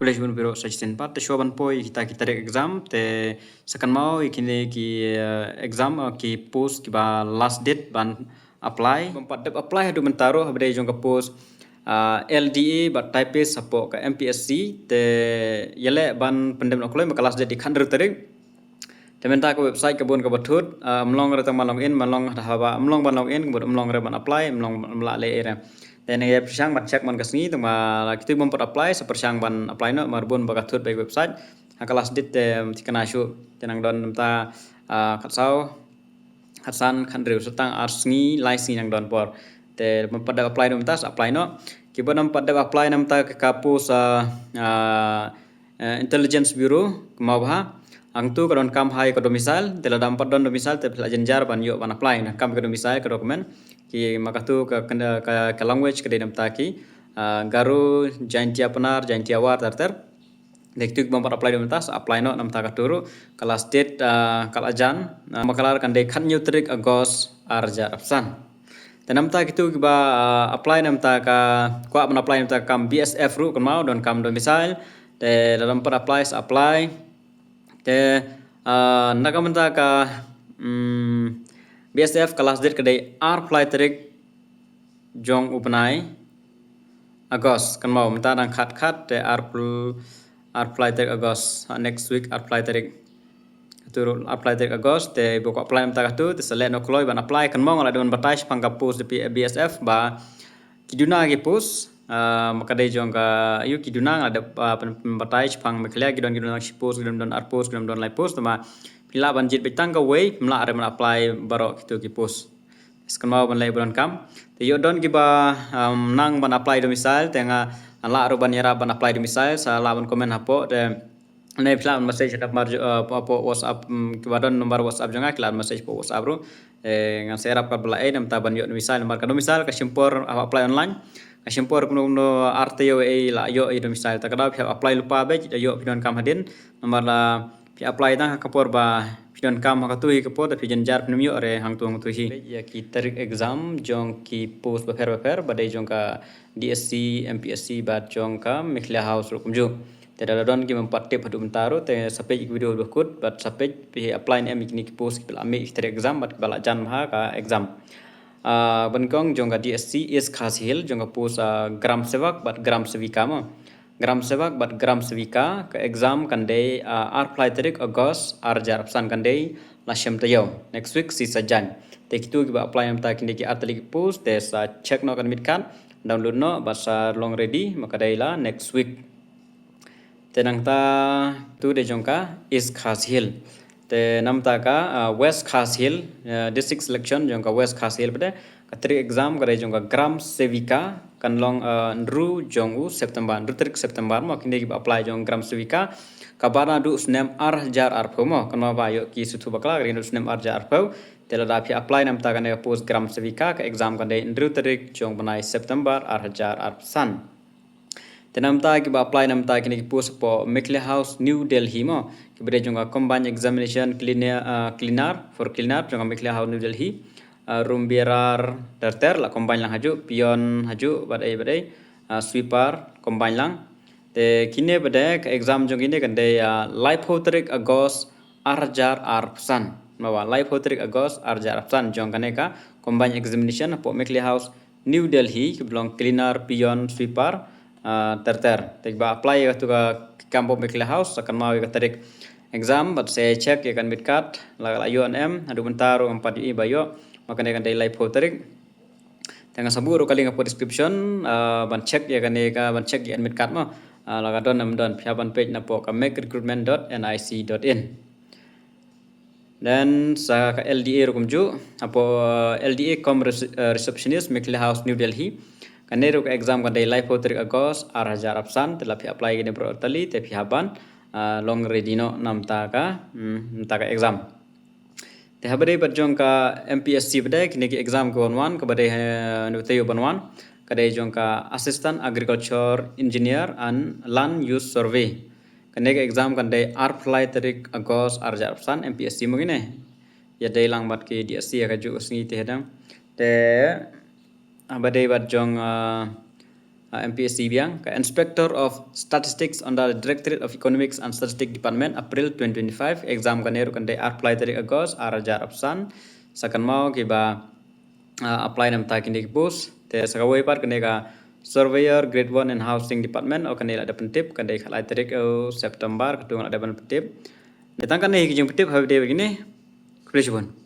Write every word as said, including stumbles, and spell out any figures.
Khublei shibun baroh sa shisien pat. Te shuwa ban poi kita ki tarik exam, te sa kynmaw ïa kine ki, eh, exam, eh, ki post kiba last date ban apply. Bym pat dep apply haduh mynta ruh, haba dei jong ka post, ah, L D A bad typist hapoh ka M P S C, te ïaleh ban pyndep noh kloi, ma ka last date dei khathynriew tarik. Te mynta ka website ka bun kaba thut, ah, ym long re tang ban log in, ym long haba, ym long ban log in, ka bun ym long re ban apply, ym long, ym lah leh ei re. Te nang ïa pyrshang ban check man ka sngi, tang ba la kitu bym pat apply, sa pyrshang ban apply noh, namar bun ba ka thut ba ei website. Ha ka last date te, um, thikna shuh, te nang don mynta, ah, khatsaw, khatsan, khathynriew, sa tang ar sngi, lai sngi nang don por. Te bym pat dep apply noh mynta, sa apply noh. Kiba bym pat dep apply na mynta ka, ka post, ah, ah, eh, Intelligence Bureau, kynmaw bha. Hangtu ka donkam ha ïa ka domicile, te lada ym pat don domicile, te phi la jynjar ban ïoh ban apply. Donkam ka domicile, ka document, ki ma katu ka, ka, ka, ka language ka dei na mynta ki, ah, Garo, Jaintia Pnar, Jaintia War, ter ter. Dei kitu bym pat apply na mynta, sa apply noh na mynta katu ruh, ka last date, ah, ka la jan, ah, ma ka la kan dei khathynñiew tarik August, ar hajar arphew san. Te na mynta kitu kiba, ah, apply na mynta ka, kwah ban apply na mynta ka kam B S F ruh kynmaw donkam domicile. Te lada ym pat apply sa apply. Te, ah, na ka mynta ka, mm, B S F ka last date ka dei arphew lai tarik jong u bnai August. Kynmaw mynta dang khat khat, te arphew, arphew lai tarik August, ha, next week arphew lai tarik. Katu ruh arphew lai tarik August, te ba kwah apply na mynta katu, te sa leh noh kloi ban apply. Kynmaw nga la dep ban batai shaphang ka post da phi B S F ba ki duna ki post, ah, ma ka dei jong ka, ïa ki duna nga la dep, ah, pyn, pynbatai shaphang Meghalaya ki don, ki don shi post, ki don, don ar post, ki don, don lai post, te ma phi lah ban jied beit tang kawei, phim lah re ban apply baroh kitu ki post. Sa kynmaw ban leh ba donkam. Te ïoh don kiba, um, nang ban apply domicile, te nga lah ruh ban ïarap ban apply domicile, sa lah ban comment hapoh, te ne phi lah ban message hapoh, uh, hapoh WhatsApp, um, kiba don number WhatsApp jong nga, ki lah ban message hapoh WhatsApp ruh. Eh, ngan sa ïarap katba lah ei, na mynta ban ïoh domicile, namar ka domicile ka shim por, uh, apply online. Ka shim por kumno kumno ar taïew ei la ïoh ei domicile. Te ka daw phi hap apply lypa beit, ïoh phi donkam hadien. Namar la phi apply tang ha ka por ba phi donkam ha katu hi ka por, te phi jynjar phim ïoh re hangtu hangtu hi. Ïa ki tarik exam jong ki post bapher bapher, ba dei jong ka D S C, M P S C bad jong ka Meghalaya House ruh kumjuh. Te lada don ki bym pat tip haduh mynta ruh, te sa peit ïa ki video ba kut, bad sa peit phi apply ne em ïa kine ki post kiba la mih ki tarik exam bad kiba la jan bha ka exam. Ah, ba nyngkong jong ka D S C East Khasi Hills, jong ka post, ah, Gram Sevak bad Gram Sevika mo. Gram Sevak bad Gram Sevika, ka exam kan dei, ah, arphew lai tarik August, ar hajar arphew san, kan dei la shem taïew. Next week shi Saitjaiñ. Te kitu kiba apply na mynta kine ki artylli ki post, te sa check noh ka admit card, download noh, bad sa long ready, ma ka dei la next week. Te nangta tu dei jong ka East Khasi Hills. Te na mynta ka, ah, West Khasi Hills, ah, district selection jong ka West Khasi Hills pat de, ka tarik exam ka dei jong ka Gram Sevika, kan long, ah, hynriew jong u September, hynriew tarik September mo, kine kiba apply jong Gram Sevika, kaba naduh snem ar hajar arphew mo, kynmaw ba ïoh ki sngewthuh bakla, ka dei naduh snem ar hajar arphew. Te lada phi apply na mynta kane ka post Gram Sevika, ka exam kan dei hynriew tarik jong u bnai September ar hajar arphew san. Te na mynta kiba apply na mynta kine ki post hapoh Meghalaya House New Delhi mo. Kiba dei jong ka combined examination cleaner, ah, cleaner, for cleaner jong ka Meghalaya House New Delhi. Ah, room bearer ter ter la combine lang hajuh, peon hajuh, bad ei bad ei, ah, sweeper combine lang. Te kine pat de ka exam jong kine kan dei, ah, laiphew tarik August ar hajar arphew san. Mo ba laiphew tarik August ar hajar arphew san jong kane ka combined examination hapoh Meghalaya House New Delhi, kiba long cleaner, peon, sweeper, ah, ter ter. Te kiba apply ïa katu ka kam hapoh Meghalaya House, sa kynmaw ïa ka tarik exam, bad sa check ïa ka admit card, la, la ïoh ne em, haduh mynta ruh ngam pat ïohi ba ïoh, ma kane kan dei laiphew tarik. Te nga sa buh ruh ka link hapoh description, ah, ban check ïa kane ka, ban check ïa ka admit card mo, ah, la ka don ne ym don, phi hap ban peit napoh ka make recruitment dot N I C dot in. Then sa ka L D A ruh kumjuh, hapoh, uh, L D A cum rece-, uh, receptionist, Meghalaya House, New Delhi. Kane ruh ka exam kan dei laiphew tarik August ar hajar arphew san, te la phi apply kine baroh artylli, te phi hap ban, uh, long ready noh na mynta ka, hmm, mynta ka exam. Te haba dei pat jong ka M P S C pat de, kine ki exam ki wan wan, kaba dei, uh, na bynta ïa u ban wan, ka dei jong ka Assistant Agriculture Engineer and Land Use Survey. Kane ka exam kan dei arphew lai tarik August ar hajar arphew san, M P S C mo kine. Ïadei lang bad ki D S C ha kajuh ka sngi te hadang. Te, ah, ba dei bad jong, ah, uh, M P S C biang, ka Inspector of Statistics under the Directorate of Economics and Statistics Department, April twenty twenty-five. Exam kane ruh kan dei arphew lai tarik August, ar hajar arphew san. Sa kynmaw kiba, uh, apply na bynta kine ki post. Te sa kawei pat kane ka Surveyor Grade One and Housing Department, o kane la dep pyntip, kan dei khatlai tarik, uh, September, katu nga la dep pyntip. Te tang kane ki jingpyntip ha video kine. Khublei shibun.